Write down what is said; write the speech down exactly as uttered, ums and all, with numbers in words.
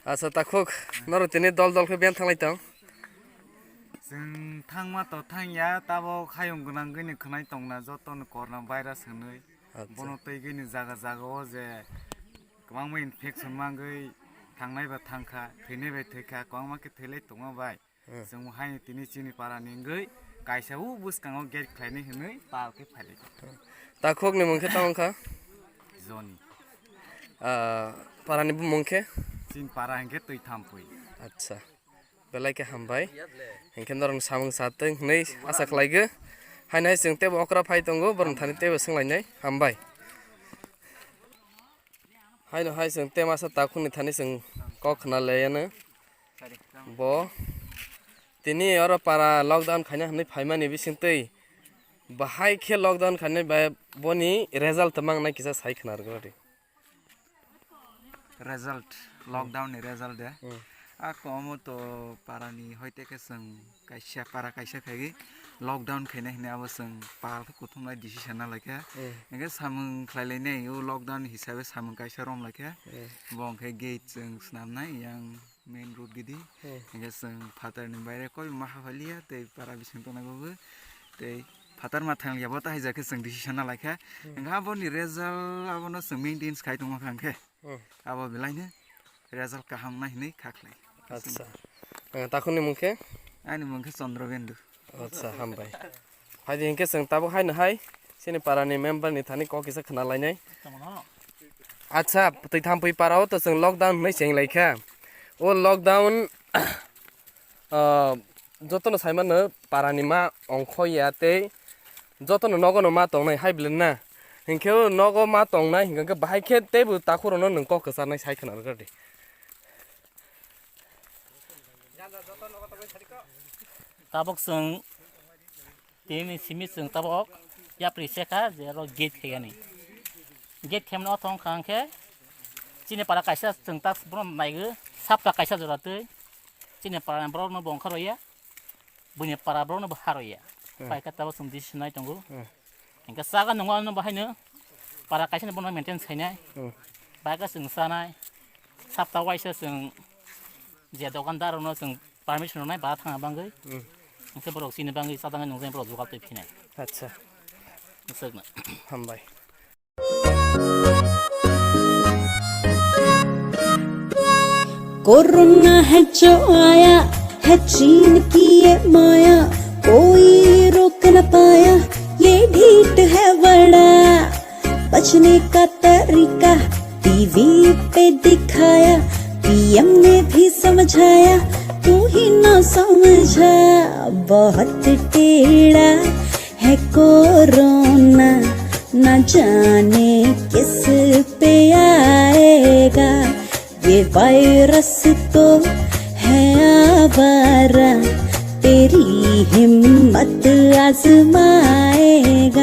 Acha, takhuk, norok tini dol dol khe biyang thanglai tong. Chwng thangma to thangya, tabok hayung gwnang gini khwnai tongna jotono corona virus hwnwi. Acha. Bono twi gini jaga jaga o je kwbangma infection mangwi thangnai ba thangkha, thwinai bai thwikha, kwbangma khe thwilai tongma bai. Hmm. Chwng bo haino tini chini parani wngwi kaisa o bwskango gate khlainai hwnwi pal khe phailaikha. Takhukni mung khe tamo wngkha? Joni. Ah, parani bumung khe? Chini para hinkhe Twi Thampui. Acha. Belai khe hambai. Hinkhe norokni samung satwng hwnwi asa khlaikha. Haino hai chwng teibo okra phai tongo, borokni thani teibo swnglainai. Hambai. Haino hai chwng tei masa takhukni thani chwng kok khna laiano. Bo tini oro para lockdown khaina hwnwi phaimani bisingtwi bahai khe lockdown khainai bai boni result mangnai kisa sai khna rwgwladi. Result, lockdown ni result de. Hmm. A komo to para ni hoite khe chwng kaisa para kaisa khaigwi lockdown khainai hwnwi abo chwng pal khe kuthumlai decision na laikha. Hmm. Hingkhe samung khlai lainai o lockdown hisabe samung kaisa rom laikha. Hmm. Bo hwnkhe gate chwng swnamnai yang main road gidi. Hmm. Hingkhe chwng phatar ni baire koi ma haphaliya tei para bising tongnai babu tei phatar ma thang liya bo ta haijak khe chwng decision na laikha. Hmm. Hingkhe aboni result abono chwng maintenance khai tongma kha hingkhe. Hmm. Abo belaino result kaham nai hinwi kha khlai. Acha. Eh, takhukni mung khe? Ani mung khe Chandra Bendu. Acha, hambai. Hai di hinkhe chwng tabuk haino hai chini para ni member ni thani kok kisa khna lainai. Acha, Twi Thampui para o to chwng lockdown hinwi cheng lai kha. O lockdown, ah, jotono sai mano para ni ma ongkho ya tei jotono nogo no ma tongnai hai bwle na. Hinkhe o nogo ma tongnai hinkhe bahai khe teibo takhuk rok no nwng kok kwcharnai sai khna rwgwladi. Tabuk chwng tini simi chwng tabuk yapri se kha je oro gate khaiyani. Gate khaimani o thong kha hwnkhe chini para kaisa chwng ta bono naigwi sapta kaisa jora twi chini para borok no bo ongkha rwya. Buini para borok no bo harwi ya. Hmm. Pai khe tabuk chwng decision nai tongo. Hmm. Hingkhe chaga nungo ano bo haino para kaisa ni bono maintain khainai. Hmm. Bai khe chwng chanai. Sapta waisa chwng je dokandar rokno chwng permission rwnai bara thangna bagwi. Hmm. Hingkhe borok chini bagwi chajaknai nungjani borok jugal twi phinai. Acha. Swkna. Hambai. Corona है जो आया है चीन की ये माया, कोई रोक न पाया, ये ढीठ है बड़ा। बचने का तरीका टीवी पे दिखाया, पीएम ने भी समझाया, तू ही ना समझा। बहुत टेढ़ा है कोरोना, ना जाने किस पे आएगा। ये वायरस तो है आवारा, तेरी हिम्मत आजमाएगा।